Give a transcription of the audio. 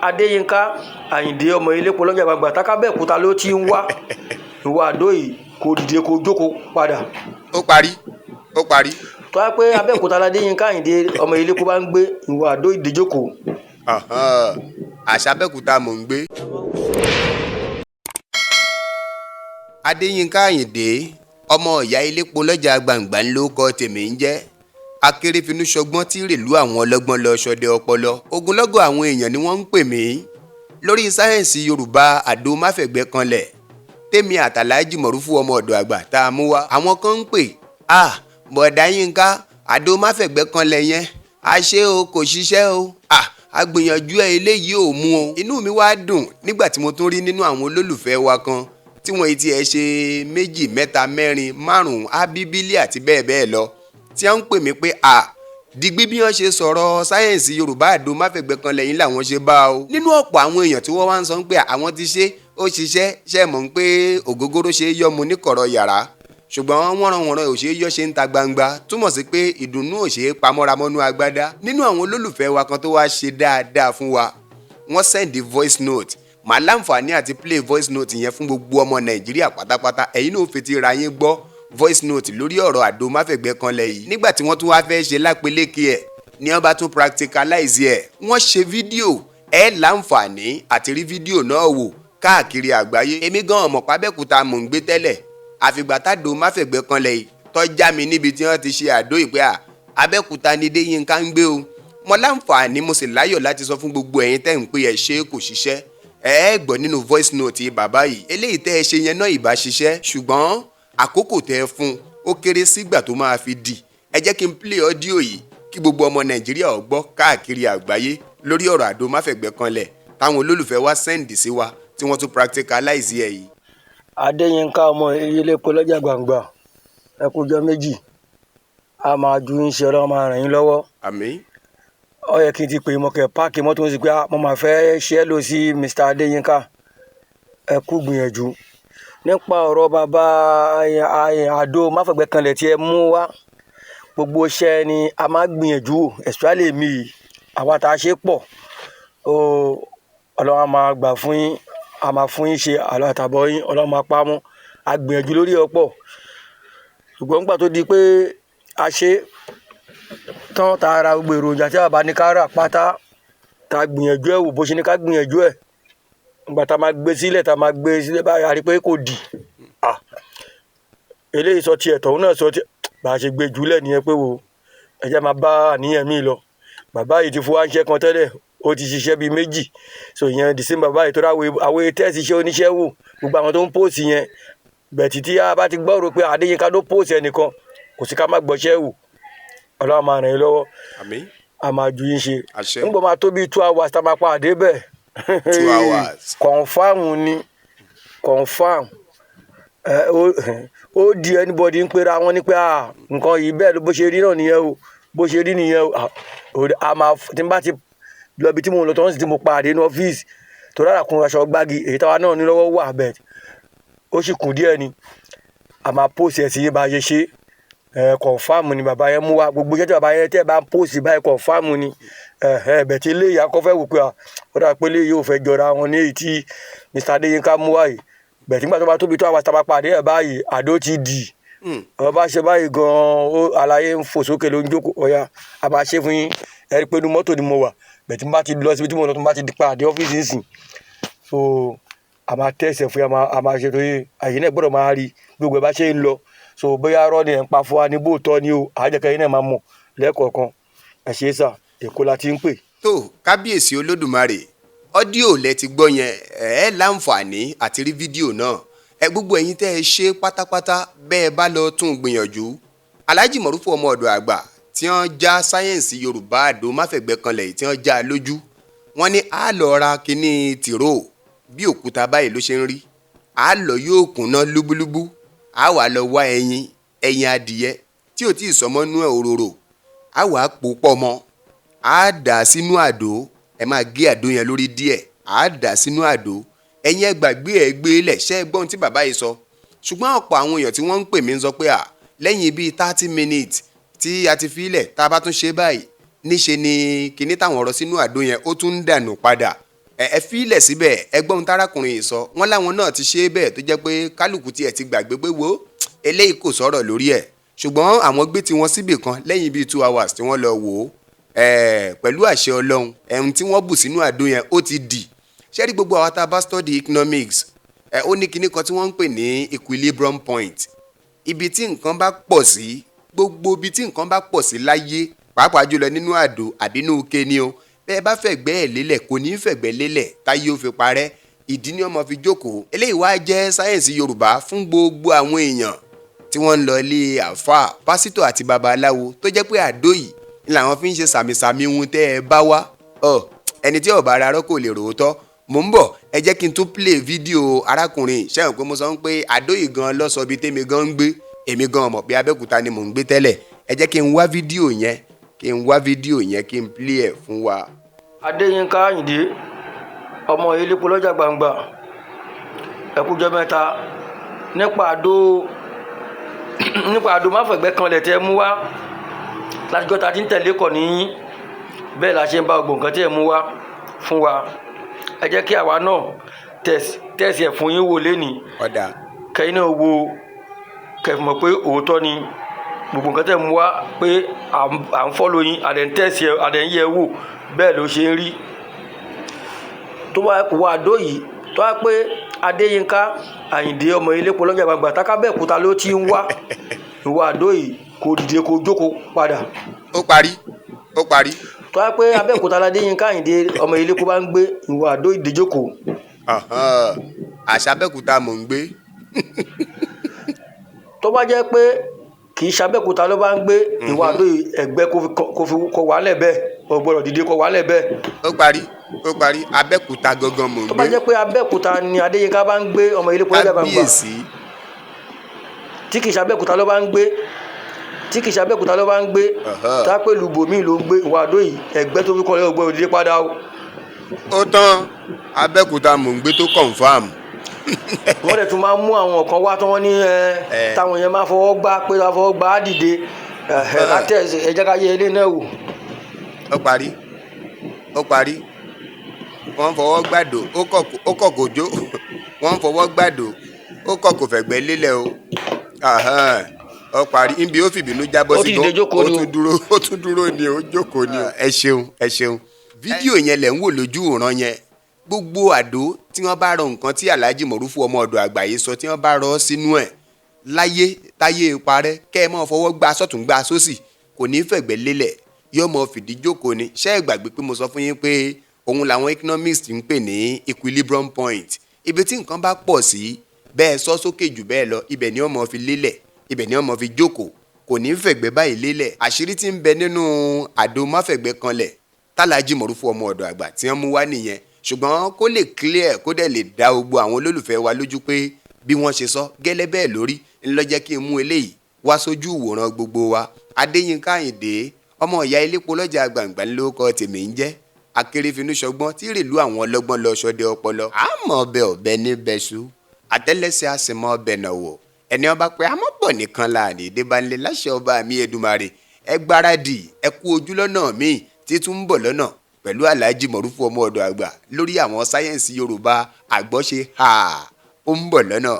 Adéyínká Àyìndé ọmọ ilépo lọ́jà gbangba tákábẹ́òkúta ló ti ń wá ìwà àdó yìí, kò dìde kó jókòó padà. Ó parí, ó parí. Tó wá pé Abẹ́òkúta ládéyínká Àyìndé ọmọ ilépo bá ń gbé, ìwà àdó ìdíjókòó. Àṣà Abẹ́òkúta mò ń gbé. Adéyínká Àyìndé ọmọ ìyá ilépo lọ́jà gbangba ló kọ́ tèmi ń jẹ́ akérèfínúṣọgbọ́n tí rèlú àwọn ọlọ́gbọ́n lọ ṣọdẹ ọpọlọ. Ogunlọ́gọ̀ àwọn èèyàn ni wọ́n ń pè mí lórí sáyẹ́ǹsì Yorùbá àdó máfẹ̀gbẹ́ kanlẹ̀ tèmi àtàlájì Mọ̀rúfú ọmọ ọ̀dọ̀ àgbà tá a mú wá. Àwọn kan ń pè á, bọ̀dá Yínká, àdó máfẹ̀gbẹ́ kanlẹ̀ yẹn a ṣe o, kò ṣiṣẹ́ o, a gbìyànjú ẹ, eléyìí ò mú o. Inú mi wá dùn nígbà tí mo tún rí nínú àwọn olólùfẹ́ wa kan tí wọ́n ti ẹ̀ ṣe méjì, mẹ́ta, mẹ́rin, márùn-ún, ábíbílì àti bẹ́ẹ̀ bẹ́ẹ̀ lọ, tí wọ́n ń pè mí pé à digbí bí wọ́n ṣe sọ̀rọ̀ sáyẹ́ǹsì Yorùbá àdó máfẹ̀gbẹ́ kan lẹ́yìn làwọn ṣe bá o. Nínú ọ̀pọ̀ àwọn èèyàn tí wọ́n wá ń sọ pé àwọn ti ṣe ó ṣiṣẹ́, ṣe mọ̀ ń pé ògógóró ṣe é yọmu ní kọ̀rọ̀ yàrá, ṣùgbọ́n wọ́nranwọ̀nran ò ṣe é yọ́ ṣe ń ta gbangba, túmọ̀ sí pé ìdùnnú ò ṣe é pamọ́ramọ́nú agbádá. Nínú àwọn olólùfẹ́ wa kan tó wá ṣe dáadáa fún wa, wọ́n send voice note. Màá láǹfààní àti play voice note yẹn fún gbogbo ọmọ Nàìjíríà pátápátá. Ẹ̀yin náà fetí ra yín gbọ́ voice note lórí ọ̀rọ̀ àdó máfẹ̀gbẹ́ kanlẹ̀ yìí. Nígbà tí wọ́n tún wá fẹ́ ṣe lápeléke ẹ̀ ní wọ́n bá tún practicalize ẹ̀, wọ́n ṣe fídíò ẹ̀, láǹfààní àti rí fídíò náà wò káàkiri àgbáyé. Èmi gan ọmọ pàbẹ́kúta mò ń gbé tẹ́lẹ̀, àfìgbà tádò máfẹ̀gbẹ́ kanlẹ̀ yìí tọ́já mi níbi tí wọ́n ti ṣe àdó ìpè à Abẹ́òkúta ní Déyínká ń gbé o. Mo láǹfààní, mo sì láyọ̀ láti sọ fún gbogbo ẹ̀yin tẹ́ ń pè ẹ̀ ṣe kò ṣiṣẹ́. Ẹ ẹ gbọ́ nínú voice note bàbá yìí, eléyìí tẹ́ ẹ ṣe yẹn náà ìbá ṣiṣẹ́, ṣùgbọ́n àkókò tẹ́ ẹ fún ó kéré sígbà tó máa fi dì. Ẹ jẹ́ kí n play audio yìí kí gbogbo ọmọ Nàìjíríà ó gbọ́ káàkiri àgbáyé lórí ọ̀rọ̀ àdó máfẹ̀gbẹ́ kanlẹ̀ táwọn olólùfẹ́ wa send sí wa tí wọ́n tún practicalize ẹ̀ yìí. Adéyínká ọmọ ilépo lọ́jà gbangba, ẹ kú ọjọ́ méjì, a máa ju yín ṣe, Ọlọ́run máa ràn yín lọ́wọ́. Àmín. Ó yẹ kí n ti pè mọ́ kẹ́ páàkì mọ́tò ń sì pé mo máa fẹ́ ṣe é lọ sí Mr. Adéyínká. Ẹ kú gbìyànjú nípa ọ̀rọ̀ bàbá àdó máfẹ̀gbẹ́ kanlẹ̀ tí ẹ mú wá. Gbogbo iṣẹ́ ni a máa gbìyànjú, especially èmi yìí, àwa tá a ṣe pọ̀ o. Ọlọ́run á máa gbà fún yín, a máa fún yín ṣe àlọ́ àtàbọ̀ yín, Ọlọ́run máa pa á mọ́. A gbìyànjú lórí ọ̀pọ̀, ṣùgbọ́n nígbà tó di pé a ṣe tán, tá a ra gbogbo èròjà tí bàbá ní ká rà pátá, tá a gbìyànjú ẹ̀ wò bó ṣe ní ká gbìyànjú ẹ̀, nígbà tá a máa gbé sílẹ̀, tá a máa gbé sílẹ̀ báyìí, a rí pé kò dì. Eléyìí sọ tiẹ̀, tọ̀hún náà sọ tiẹ̀, bá a ṣe gbé jùlẹ̀ nìyẹn pé wo ẹ jẹ́ máa bá àníyàn mi lọ. Bàbá yìí ti fún wa ń ṣe kan tẹ́lẹ̀, ó ti ṣiṣẹ́ bíi méjì, so ìyẹn the same bàbá yìí tó rà àwọn tẹ́sí iṣẹ́ oníṣẹ́ wò, gbogbo àwọn tó ń post yẹn bẹ̀tì tí a bá ti gbọ́rò pé Adéyínká ló post ẹnìkan, kò sí ká má gbọ́ṣẹ́ wò. Ọlọ́run máa ràn yín lọ́wọ́. Àmín. A máa ju yín ṣe. Àṣẹ. Nígbà máa tó bíi 2 hours tá a máa pa àdé bẹ́ẹ̀. 2 hours. Confam ni, confam. Ó di anybody ń pera wọn ní pé nǹkan yìí bẹ́ẹ̀ ló bó ṣe rí náà nìyẹn o, bó ṣe rí nìyẹn o. A máa tí n bá ti lọ ibi tí mo lọ tó ń sì tí mo pa àdé ní ọ́fíìsì tó rárá kun aṣọ gbági èyí táwa náà ní lọ́wọ́ wà bẹ́ẹ̀, ó sì kù díẹ̀ ni a máa post ẹ̀ sí yín bá a ṣe ṣe. Ẹ confam ni bàbá yẹn mú wa. Gbogbo iṣẹ́ tí bàbá yẹn tẹ́ bá ń post báyìí, confam ni. Ẹ bẹ̀ tí eléyìí akọ́fẹ́ wò pé ó dà pé eléyìí ò fẹ́ jọra wọn ní èyí tí Mr. Adéyínká mú wá yìí bẹ̀ tí nígbà tó bá tóbi tó àwọn àtàwọn pàdé ẹ̀ báyìí, àdó ti dì. Ọ bá ṣe báyìí gan-an, ó àlàyé ń fò sókè ló ń jókòó. Ọ̀ya, a máa ṣe fún yín. Ẹ rí i pé inú mọ́tò ni mo wà bẹ̀ tí n bá ti lọ síbi tí mo lọ, tó bá ti pa àdé ọ́fíìsì nsìn, so a máa tẹ̀sẹ̀ fún yín, a máa ṣe torí àyè náà gbọ́dọ̀ máa rí gbogbo ẹ̀ bá ṣe ń lọ. So bóyá arọ́ ni ẹ̀ ń pa fún wa ní bóòtọ́ ni o, àjẹkẹ́ yín náà máa mọ̀ lẹ́ẹ̀kọ̀ọ̀kan. Ẹ ṣe é sà, Èkó la ti ń pè. Tó kábíyèsí Olódùmarè, audio lẹ ti gbọ́ yẹn, ẹ láǹfààní àti rí fídíò náà. Ẹ gbogbo ẹ̀yin tẹ́ ẹ ṣe pátápátá bẹ́ẹ̀ bá lọ tún gbìyànjú, Alhaji Mọ̀rúfù ọmọ ọ̀dọ̀ àgbà tí wọ́n já sáyẹ́ǹsì Yorùbá àdó máfẹ̀gbẹ́ kanlẹ̀ tí wọ́n já lójú, wọ́n ní a lọ ra kínní tìró bí òkúta báyìí ló ṣe ń rí, a lọ yóò kúnná lúbúlúbú, a wà lọ wá ẹyin, ẹyin adìyẹ tí ò tí ì sọmọ́ nú ẹ̀ òróró, a wà pò pọ̀ mọ́, a dà sínú àdó. Ẹ máa gé àdó yẹn lórí díẹ̀, a dà sínú àdó. Ẹ̀yin ẹ gbàgbé ẹ gbé lẹ̀. Ṣẹ́ ẹ gbọ́n tí bàbá yìí sọ? Ṣùgbọ́n ọ̀pọ̀ àwọn èèyàn tí wọ́n ń pè mí ń sọ pé à lẹ́yìn bíi 30 minutes tí a ti fi lẹ̀, tá a bá tún ṣe báyìí, níṣe ni kinní táwọn ọ̀rọ̀ sínú àdó yẹn ó tún ń dànù padà. Ẹ fi ilẹ̀ síbẹ̀. Ẹgbọ́n tárákùnrin yìí sọ, wọ́n láwọn náà ti ṣe é bẹ́ẹ̀, tó jẹ́ pé kálukú tiẹ̀ ti gbàgbé pé wo eléyìí kò sọ̀rọ̀ lórí ẹ̀, ṣùgbọ́n àwọn gbé tiwọn síbì kan lẹ́yìn bíi 2 hours tí wọ́n lọ wò ó, pẹ̀lú àṣẹ Ọlọ́run, ẹ̀hún tí wọ́n bù sínú àdó yẹn ó ti dì. Ṣé rí gbogbo àwọn tá a bá study economics ẹ̀, ó ní kinní kan tí wọ́n ń pè ní equilibrium point. Ibi tí nǹkan bá pọ̀ sí, gbogbo ibi tí nǹkan bá pọ̀ sí láyé, pàápàá jùlọ nínú àdó àbí inú ike ni o, bẹ́ẹ̀ bá fẹ̀gbẹ́ ẹ̀ lélẹ̀, kò ní í fẹ̀gbẹ́ lélẹ̀ táyé ó fi parẹ́. Ìdí ni ọmọ fi jókòó. Eléyìí wá jẹ́ sáyẹ̀nsì Yorùbá fún gbogbo àwọn èèyàn tí wọ́n ń lọ ilé àáfàá, pásítọ̀ àti babaláwo, tó jẹ́ pé àdó yìí ni làwọn fi ń ṣe sàmìsàmì ohun tẹ́ ẹ bá wá. Ọ ẹni tí ó bá ra arọ́ kò lè rò ó tọ́. Mò ń bọ̀, ẹ jẹ́ kí n tún play fídíò arákùnrin ṣẹ́wọ̀n pé mo sọ pé àdó yìí gan lọ́sọ bíi tèmi gan ń gbé. Èmi gan mọ̀ pé Abẹ́òkúta ni mò ń gbé tẹ́lẹ̀. Ẹ jẹ́ kí n wá fídíò yẹn, kí n wá fídíò yẹn, kí n play ẹ̀ fún wa. Adéyínká Àyìndé, ọmọ elépo lọ́jà gbangba, ẹkújọ mẹ́ta. Nípa àdó máfẹ̀gbẹ́ kanlẹ̀ tẹ́ mú wá látijọ́ ta ti ń tẹ̀lé kọ̀ níyìn, bẹ́ẹ̀ la ṣe ń bá gbogbo nǹkan tí ẹ mú wá fún wa. Ẹ jẹ́ kí àwa náà test ẹ̀ fún yín wò lénìí. Ọ̀dà. Kẹ́yìn náà wo, kẹ́ fi mọ̀ pé òótọ́ ni gbogbo nǹkan tẹ́ mú wá, pé à ń follow yín, à dẹ̀ ń test ẹ̀, à dẹ̀ ń yẹ̀ wò, bẹ́ẹ̀ ló ṣe ń rí. Tó bá wà àdó yìí, tó wá pé Adéyínká Àyìndé, ọmọ elépo lọ́jà gbangba tákábẹ́ẹ̀kúta ló ti ń wá, ìwọ àdó yìí, kò dìde, kò jókòó padà. Ó parí, ó parí. Tó wá pé Abẹ́òkúta ládéyínká Àyìndé, ọmọ elépo bá ń gbé, ìwọ àdó yìí, dìde jókòó. Ọ̀hán. Àṣà Abẹ́òkúta mò ń gbé. Tó bá jẹ́ pé kì í ṣàbẹ́òkúta ló bá ń gbé, ìwọ àdó yìí, ẹ̀gbẹ́ kò fi kò wálẹ̀ bẹ́ẹ̀, o gbọ́dọ̀ dìde kò wálẹ̀ bẹ́ẹ̀. Ó parí, ó parí. Abẹ́òkúta gangan mò ń Tó bá gbé. jẹ́ pé Abẹ́òkúta ni Adéyínká bá ń gbé, ọmọ elépo lọ́jà gbangba, Kábíyèsí. tí kì í ṣàbẹ́òkúta ló bá ń gbé, tí kì í ṣàbẹ́òkúta ló bá ń gbé, tá a pé lùbòmí ló ń gbé, ìwọ àdó yìí, ẹ̀gbẹ́ tó fi kọ́ lẹ́wọ̀ gbọ́dọ̀ dìde padà o. Ó tán, Abẹ́òkúta mò ń gbé tó confam. Wọ́n dẹ̀ tún máa ń mú àwọn kan wá tí wọ́n ní ẹ táwọn yẹn máa fọwọ́ gbá, pé wọ́n fọwọ́ gbá á dìde ẹ látẹ̀. Ẹ jẹ́ ká yẹ ilé náà wò. Ó parí, ó parí. Wọ́n fọwọ́ gbàdò, ó kọ̀ kò jó. Wọ́n fọwọ́ gbàdò, ó kọ̀ kò fẹ̀gbẹ́ lélẹ̀ o. Ahán. Ó parí níbi ó fìbínú jábọ́ Ó sí ti gan. dìde jókòó Ó ni o. tún dúró, ó tún dúró ni, ó jókòó ni o. Ẹ ṣeun, ẹ ṣeun. Fídíò yẹn lẹ̀ ń wò lójú ìran yẹn. Gbogbo àdó tí wọ́n bá rọ nǹkan tí Alhaji Mọ̀rúfù, ọmọ ọ̀dọ̀ àgbà yìí sọ, tí wọ́n bá rọ sínú ẹ̀, láyé táyé parẹ́, kẹ́ ẹ máa fọwọ́ gbá sọ́tún, gbá sósì, kò ní fẹ̀gbẹ́ lélẹ̀, yóò mọ fìdí jókòó ni. Ṣé ẹ gbàgbé pé mo sọ fún yín pé òun làwọn economists ń pè ní equilibrium point? Ibi tí nǹkan bá pọ̀ sí, bẹ́ẹ̀ sọ sókè jù bẹ́ẹ̀ lọ, ibẹ̀ ni ó mọ fi lélẹ̀, ibẹ̀ ni ó mọ fi jókòó, kò ní fẹ̀gbẹ́ báyìí lélẹ̀. Àṣírí tí ń bẹ nínú àdó máfẹ̀gbẹ́ kanlẹ̀ tálàjì Mọ̀rúfù, ọmọ ọ̀dọ̀ àgbà tí wọ́n mú wá nìyẹn. Ṣùgbọ́n kó lè clear, kó dẹ̀ lè dá gbogbo àwọn olólùfẹ́ wa lójú pé bí wọ́n ṣe sọ gẹ́lẹ́ bẹ́ẹ̀ lórí ńlọ, jẹ́ kí n mú eléyìí wá sójú ìwòran gbogbo wa. Adéyínká Àyìndé, ọmọ ìyá elépo lọ́jà gbàǹgbà ńlọkọ tèmi ń jẹ́ akérèfínú ṣọgbọ́n tí rèlú àwọn ọlọ́gbọ́n lọ ṣọdẹ ọpọlọ. Àmọ́ ọbẹ̀ ọbẹ̀ ní bẹ́ṣu àtẹ́lẹsẹ̀, a sì mọ ọbẹ̀ náà wò ẹni ọba pé àmọ́ bọ̀ nìkan la ní débánlé láṣẹ ọba mi Èdùmàrè. Ẹ gbáradì, ẹ kú ojú lọ́nà míì títún ń bọ̀ lọ́nà pẹ̀lú Alhaji Mọ̀rúfù, ọmọ ọ̀dọ̀ àgbà, lórí àwọn sáyẹ́ǹsì Yorùbá àgbọ́ṣe. Ha, ó ń bọ̀ lọ́nà.